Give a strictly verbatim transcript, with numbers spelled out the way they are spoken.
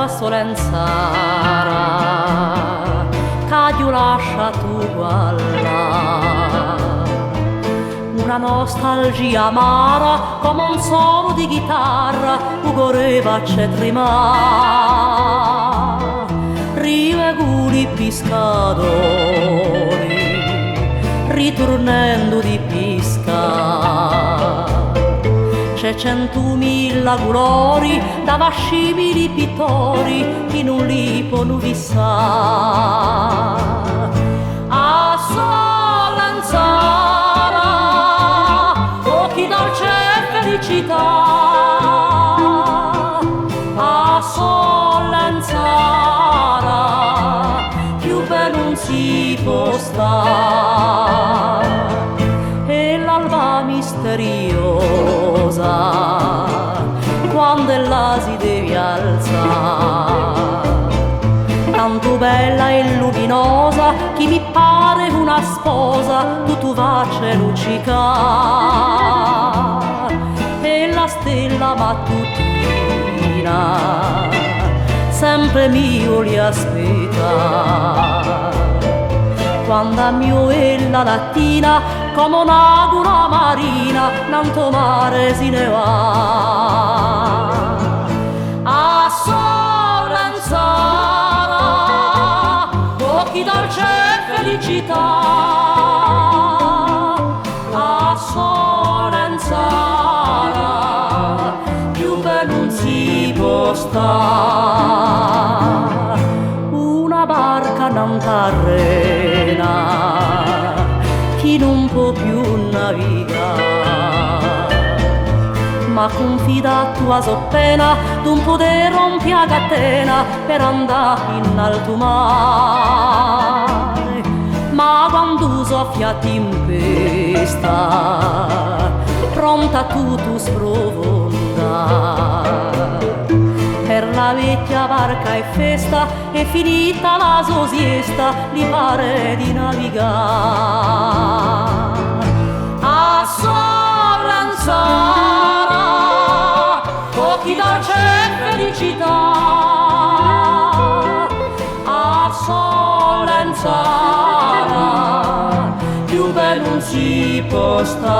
A so lenzara ch'aghju lasciatu quallà, una nostalgia amara cum'è un sonu di ghitarra, u core face tremà. Rive cù li piscatori, riturnendu di piscà. Ci hè centumila culori da fascimili pittori chì ùn li ponu fissà. A so lenzara, occhi dolci è felicità. A so lenzara, più bella ùn si pò stà. È l'alba misteriosa, quand'ella si deve alzà, tantu bella è luminosa, chì mi pare una sposa, tuttu face luccicà. È la stella mattutina sempre mi vole aspittà. Quand'è a mo bella latina, cum'è un'acula marina, nantu à u mare si ne và. A so lenzara, occhi dolci è felicità. A so lenzara, più bella ùn si pò stà. Una barca nant'à a rena, chì ùn pò più navigà. M'hà cunfidatu a so pena d'un pudè rompe a catena per andà in altu mare. Ma quandu soffia a timpesta, pronta à tuttu sprufundà, per la vechja barca hè festa, è finita la so siesta, li pare di navigà. A so lenzara, occhi dolci è felicità. A so lenzara, più bella ùn si pò stà.